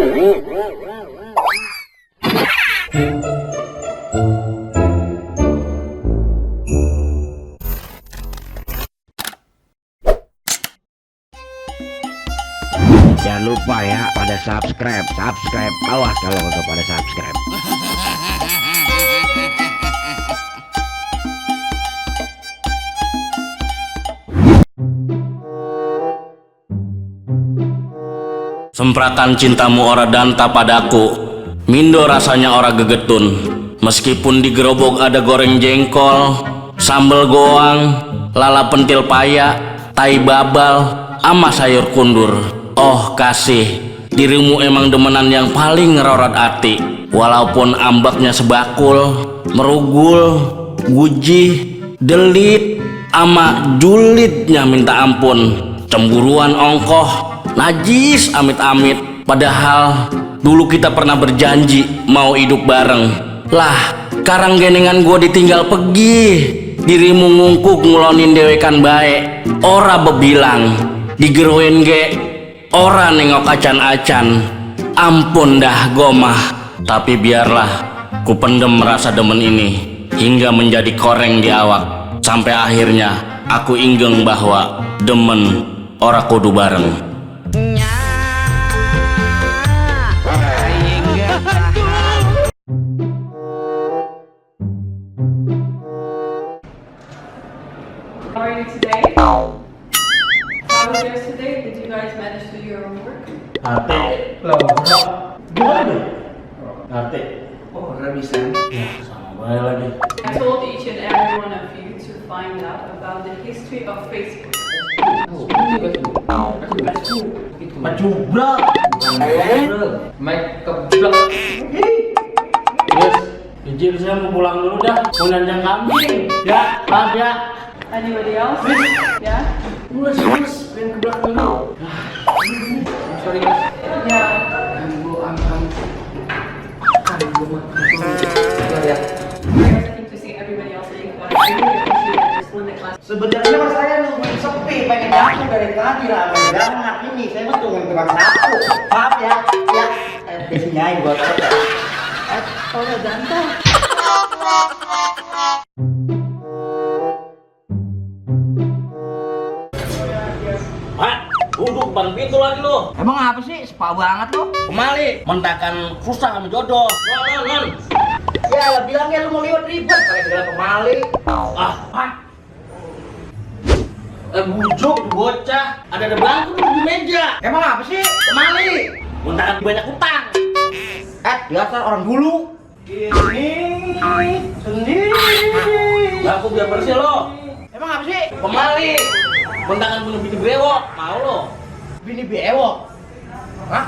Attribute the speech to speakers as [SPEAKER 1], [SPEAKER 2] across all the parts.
[SPEAKER 1] Jangan lupa ya pada subscribe, awas kalau nggak pada subscribe.
[SPEAKER 2] Sempratan cintamu ora danta padaku, mindo rasanya ora gegetun. Meskipun di gerobok ada goreng jengkol, sambal goang, lala pentil paya, tai babal, ama sayur kundur. Oh kasih, dirimu emang demenan yang paling ngerorat hati. Walaupun ambaknya sebakul, merugul, guji, delit, ama julidnya minta ampun. Cemburuan ongkoh, najis amit-amit. Padahal dulu kita pernah berjanji mau hidup bareng. Lah, karang genengan gua ditinggal pergi. Dirimu ngungkuk ngulonin dewekan bae. Ora bebilang, digeroin ge. Ora nengok acan-acan. Ampun dah gomah. Tapi biarlah, ku pendem rasa demen ini hingga menjadi koreng di awak. Sampai akhirnya aku inggeng bahwa demen ora kudu bareng.
[SPEAKER 3] How are you today? How was yours today? Did you guys manage to do your homework?
[SPEAKER 2] Ate, gimana? Ate,
[SPEAKER 4] Oh, bisa.
[SPEAKER 2] ya sama bae lagi.
[SPEAKER 3] I told each and every one of you to find out about the history of Facebook.
[SPEAKER 2] Macubrak.
[SPEAKER 4] Mike keblak.
[SPEAKER 2] Yes, izin saya mau pulang dulu dah, mau nanjang kambing. Ya, maaf ya.
[SPEAKER 3] Anybody else? Yeah?
[SPEAKER 2] Mas, pengen ke belakang dulu.
[SPEAKER 4] Sorry guys.
[SPEAKER 3] Yeah.
[SPEAKER 4] Ganggu angkang. Ya.
[SPEAKER 3] We're expecting to see everybody else leave, but I really appreciate that you're still in the class.
[SPEAKER 5] Sebenarnya mas saya nungguin sepi, pengen datang dari tadi ramai banget ini. Saya mah tungguin tukang sapu. Maaf ya, biasanya buat apa?
[SPEAKER 3] Oh, Danta.
[SPEAKER 2] Pak, duduk bang pintu lagi lo.
[SPEAKER 5] Emang apa sih? Sepa banget lo.
[SPEAKER 2] Kemali, mentakan susah sama jodoh. Non.
[SPEAKER 5] Ya, bilangnya lu mau liwat ribet, pakai segala pemali.
[SPEAKER 2] Ah, Pak. Bujuk bocah, ada belangku tuh di meja.
[SPEAKER 5] Emang apa sih? Pemali.
[SPEAKER 2] Mentakan banyak utang.
[SPEAKER 5] Dasar orang dulu. Ini sendiri.
[SPEAKER 2] Aku biar bersih lo.
[SPEAKER 5] Emang apa sih?
[SPEAKER 2] Kemali, mentakan bunuh bini brewok, mau lo.
[SPEAKER 5] Bini bewok. Hah?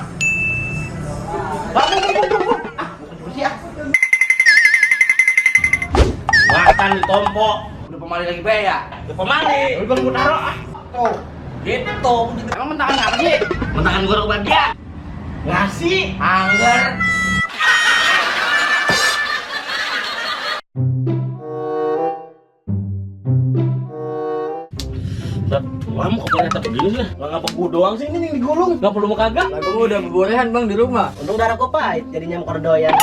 [SPEAKER 5] Bukan bersih ah.
[SPEAKER 2] Makan di tompo.
[SPEAKER 5] Udah pemali lagi be ya?
[SPEAKER 2] Ya pemali.
[SPEAKER 5] Lu kan gua taruh ah. Tuh.
[SPEAKER 2] Gitu.
[SPEAKER 5] Emang mentakan apa sih?
[SPEAKER 2] Mentakan goreng bahagia.
[SPEAKER 5] Ngasih, anggar.
[SPEAKER 2] Kamu kok pada tak begini sih? Lah ngapa gua doang sih ini yang digulung? Nggak perlu mau kagak?
[SPEAKER 5] Lagu gua udah beborehan bang di rumah. Untung darah gua pahit, jadi nyamuk kordoyan.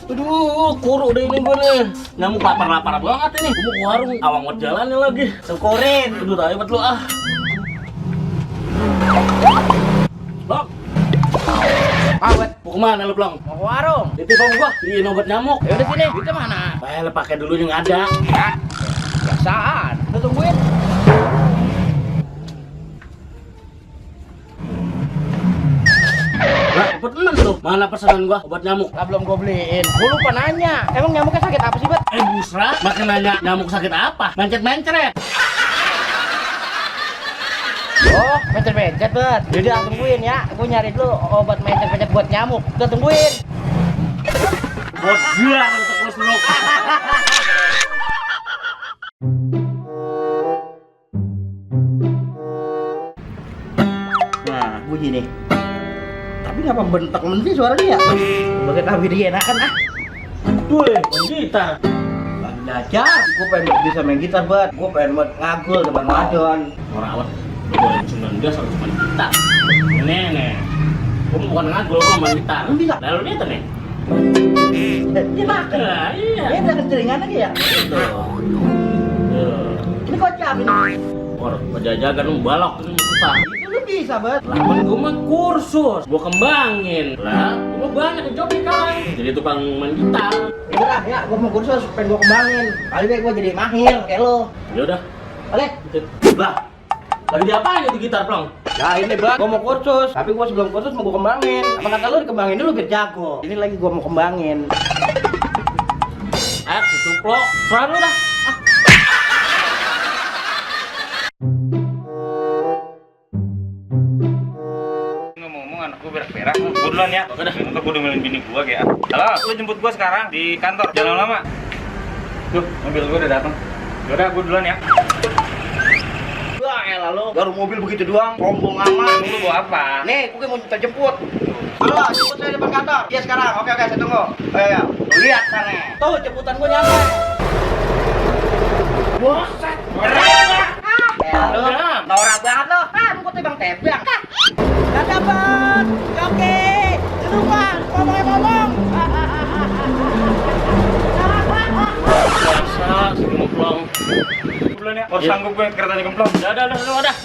[SPEAKER 2] Aduh, kuruk deh ini gue nih. Nyamuk lapar-lapar banget ini. Gue mau ke warung, awang buat jalannya lagi.
[SPEAKER 5] Syukurin.
[SPEAKER 2] Aduh, ribet lu ah. Blong,
[SPEAKER 5] Awet.
[SPEAKER 2] mau kemana lu Blong?
[SPEAKER 5] Mau ke warung.
[SPEAKER 2] Di TV gua, beliin obat nyamuk.
[SPEAKER 5] Ya udah sini. Itu mana?
[SPEAKER 2] Lu pakai dulu yang ada.
[SPEAKER 5] Biasaan. Lu tungguin.
[SPEAKER 2] Lah, cepet temen lu. Mana pesanan gua obat nyamuk?
[SPEAKER 5] Lah belum gua beliin. Gua lupa nanya. Emang nyamuknya sakit apa sih, Bet?
[SPEAKER 2] Busra, makin nanya nyamuk sakit apa? Mencet-mencret.
[SPEAKER 5] Oh, mencet-mencet, Bet. Jadi tungguin ya. Gua nyari dulu obat mencet-mencet buat nyamuk. Udah tungguin.
[SPEAKER 2] Bot gila untuk lu.
[SPEAKER 5] Nah, bunyi nih. Tapi ngapa bentak sih suaranya ya? Sebagai kami dia enakan ah.
[SPEAKER 2] Tuh, main gitar.
[SPEAKER 5] Lagi belajar. Gua pengen bisa main gitar, Bet. Gua pengen buat ngagul depan madon.
[SPEAKER 2] Merawat 2019 harus main gitar. Nih. Gua bukan ngagul, gua main gitar.
[SPEAKER 5] Lu bisa?
[SPEAKER 2] Lalu dia tuh nih.
[SPEAKER 5] Dia makan.
[SPEAKER 2] Nah, iya.
[SPEAKER 5] Dia udah keceringan lagi ya. Ini kocak ini.
[SPEAKER 2] Or, penjajakan lu balok tuh susah.
[SPEAKER 5] Itu lu bisa bet.
[SPEAKER 2] Lah, kan gua mah kursus, gua kembangin. Lah, gua banyak job sekarang. Jadi tukang main gitar.
[SPEAKER 5] Udah ya, gua mau kursus, pengen gua kembangin. Kali baik gua jadi mahir kayak lo.
[SPEAKER 2] Ya udah.
[SPEAKER 5] Boleh?
[SPEAKER 2] Lah, lagi diapain itu gitar, Plong?
[SPEAKER 5] Ya ini bang, gua mau kursus, tapi gua sebelum kursus mau gua kembangin. Apa kata lu dikembangin dulu biar jago. Ini lagi gua mau kembangin.
[SPEAKER 2] Si Tuplo, serah lu dah.
[SPEAKER 6] Ngomong-ngomong anak gue berak-berak, gue duluan ya.
[SPEAKER 2] Oke dah.
[SPEAKER 6] Untuk gue demelin bini gue kayak. Halo, lu jemput gue sekarang di kantor. Jangan lama. Tuh, mobil gue udah datang. Yaudah, gue duluan ya.
[SPEAKER 5] Wah elah lo, baru mobil begitu doang, sombong amat.
[SPEAKER 6] Lu bawa apa?
[SPEAKER 5] Nih, gue mau minta jemput. Halo, jemput saya depan kantor. Iya sekarang, oke saya tunggu. Ya, lu lihat sana. Tuh, jemputan gue nyampe. Buset, lu, norak banget lo. Jemputnya bang tebang. Gak dapet. Oke, di rumah, ngomong.
[SPEAKER 2] Biasa, si Gemplong.
[SPEAKER 6] Duluan ya. Harus sanggup gue keretanya gemplong.
[SPEAKER 2] Udah.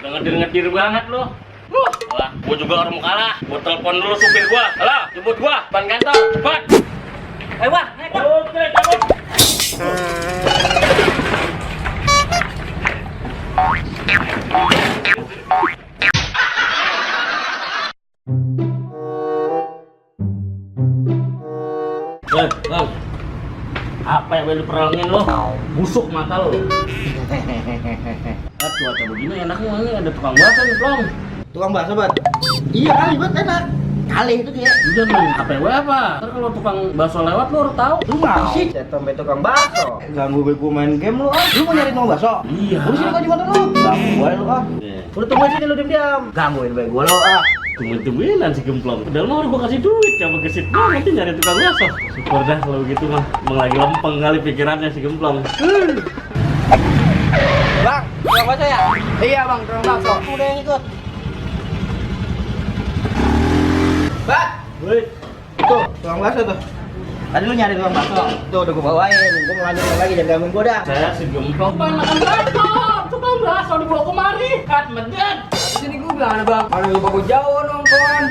[SPEAKER 2] Udah ngedir banget lu. Wah, gua juga orang mau kalah. Gua telepon dulu supir gua. Halo, jemput gua, depan kantor. Cepat.
[SPEAKER 5] Ayo bang, naik bang.
[SPEAKER 2] Oke, cabut. Bang. Apa yang lu perangin lo? Busuk mata lo. Cuaca begini enaknya ini ada tukang bakso nih, Plong.
[SPEAKER 5] Tukang bakso bet. Iya kali bet enak. Kali itu dia.
[SPEAKER 2] Udah main HPW apa? Ntar kalau tukang bakso lewat lu harus tahu.
[SPEAKER 5] Lu masih sampai tukang bakso. Ganggu gue main game lu ah. Lu mau nyari tukang bakso?
[SPEAKER 2] Iya.
[SPEAKER 5] Udah sini kau di mana lu? Ganggu gue lu ah. Udah tunggu sini lu diam-diam. Gangguin baik gue lu ah.
[SPEAKER 2] Tungguin-tungguinan si Gemplong. Udah lu harus gua kasih duit, coba gesit gua nanti nyari tukang bakso. Syukur dah kalau gitu mah. Emang lagi lempeng kali pikirannya si Gemplong.
[SPEAKER 5] Bang, tukang bakso ya? Iya bang, tukang bakso. Udah yang ikut. Bang,
[SPEAKER 2] Woi,
[SPEAKER 5] tuh tukang bakso tuh. Tadi lu nyari tukang bakso. Tuh udah gue bawain. Gue mau lanjutin lagi jangan gangguin gue dah.
[SPEAKER 2] saya si Gemplong. Makan bakso, tukang bakso dibawa kemari. Kat medet.
[SPEAKER 4] Sini gue bilang bang, kalau lupa gue jauh nongkron.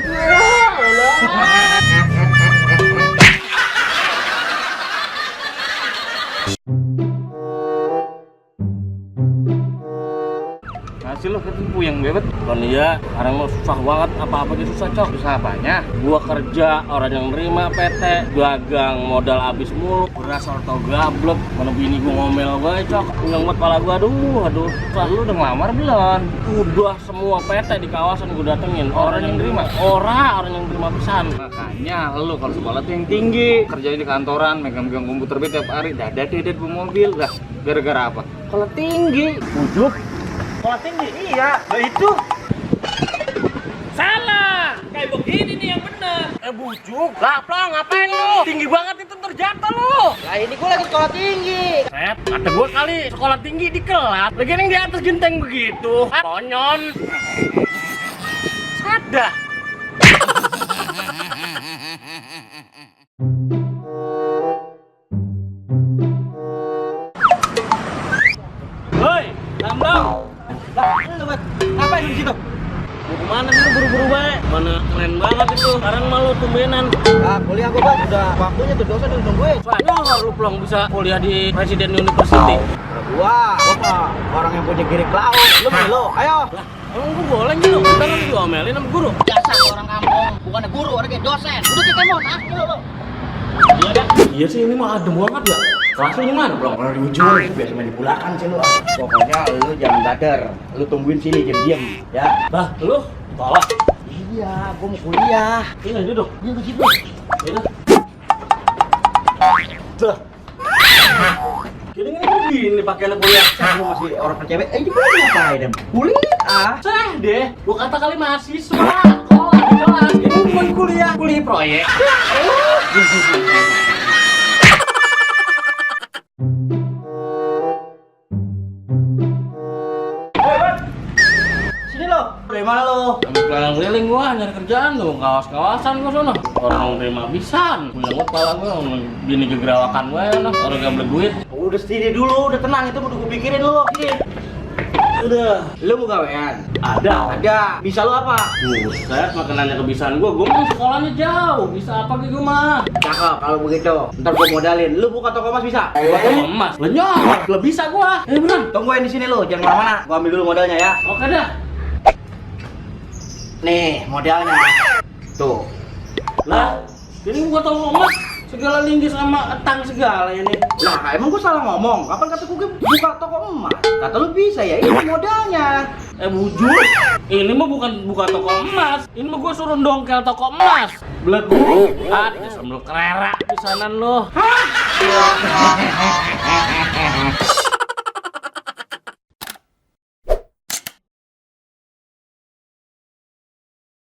[SPEAKER 6] Ngasih lo ketempu yang bebet.
[SPEAKER 2] Kan iya, sekarang mah susah banget, apa-apa aja susah, Cok.
[SPEAKER 6] Susah apanya?
[SPEAKER 2] Gua kerja, orang yang nerima PT, dagang modal habis mulu, beras atau gablek, mana bini gua ngomel gue, Cok. Yang buat kepala gua, aduh.
[SPEAKER 6] Lu udah ngelamar belum?
[SPEAKER 2] Udah semua PT di kawasan gua datengin. Orang yang nerima, orang yang terima pesan.
[SPEAKER 6] Makanya lu kalau sekolah tuh yang tinggi, kerja di kantoran, megang-megang komputer tiap hari, dadat bawa mobil. Lah, gara-gara apa? Kalau tinggi, ujuk.
[SPEAKER 5] Kalau tinggi iya. Nah itu.
[SPEAKER 2] Salah, kayak begini nih yang bener. Bujuk. Lah, Plong, ngapain lu? Tinggi banget itu terjatuh lu.
[SPEAKER 5] Nah ini gue lagi sekolah tinggi.
[SPEAKER 2] Kata gua kali sekolah tinggi di kelas. Lagian yang di atas genteng begitu. Konyon. Sadah. Woi, Tambang.
[SPEAKER 5] Lah, lu bet. Ngapain di situ?
[SPEAKER 2] Mau kemana sih lu buru-buru baik? Mana keren banget itu. Sekarang malu tumbenan.
[SPEAKER 5] Ah, kuliah gue bet udah waktunya tuh dosen udah nungguin.
[SPEAKER 2] Soalnya lu Plong bisa kuliah di Presiden University.
[SPEAKER 5] Gua mah orang yang punya girik laut. Lu nih lo, ayo.
[SPEAKER 2] Lah, emang gua boleh gitu? Kita kan diomelin sama guru.
[SPEAKER 5] Biasa orang kampung, bukannya guru, orangnya dosen. Udah kita mau nah, lo.
[SPEAKER 2] Iya dah. Iya sih ini mah adem banget ya. Kelas lu di mana, Plong?
[SPEAKER 5] Kalau di ujung, biasa main di pulakan sih lu. Pokoknya lu jangan dader. Lu tungguin sini diam-diam, ya.
[SPEAKER 2] Bah, lu tolak.
[SPEAKER 5] Iya, gua mau kuliah.
[SPEAKER 2] Iya, duduk.
[SPEAKER 5] Dia ke situ.
[SPEAKER 2] Iya dah. Tuh. Gini begini pakaian kuliah.
[SPEAKER 5] Lu masih orang percaya. Ini gua ngapain deh? Kuliah.
[SPEAKER 2] Cerah deh. Gua kata kali mahasiswa. Kalau di kelas ini bukan kuliah proyek.
[SPEAKER 5] Sini lo. Dari mana lo?
[SPEAKER 2] Habis keliling gua nyari kerjaan tuh, kawas-kawasan gua sono. Orang terima pisan. Punya kepala gua bini kegerawakan gua ya, orang gak beli duit.
[SPEAKER 5] Udah sini dulu, udah tenang, itu udah gue pikirin lo. Udah, lu mau gawean? Ada. Bisa lu apa?
[SPEAKER 2] Buset, makan nanya kebisaan gua mah sekolahnya jauh. Bisa apa gitu mah?
[SPEAKER 5] Cakep kalau begitu. Ntar gue modalin. Lu buka toko emas bisa?
[SPEAKER 2] Gua toko emas. Lenyok, lebih bisa gua. Beneran.
[SPEAKER 5] Tungguin di sini lu, jangan kemana-mana. Gua ambil dulu modalnya ya.
[SPEAKER 2] Oke dah.
[SPEAKER 5] Nih, modalnya. Tuh.
[SPEAKER 2] Lah, ini gua toko emas. Segala linggis sama etang segala ini.
[SPEAKER 5] Lah, emang gue salah ngomong? Kapan kata gue buka toko emas? Kata lu bisa ya, ini modalnya.
[SPEAKER 2] Bujur. Ini mah bukan buka toko emas. Ini mah gua suruh dongkel toko emas. Belegu. Ada sambal kerera pisanan lo.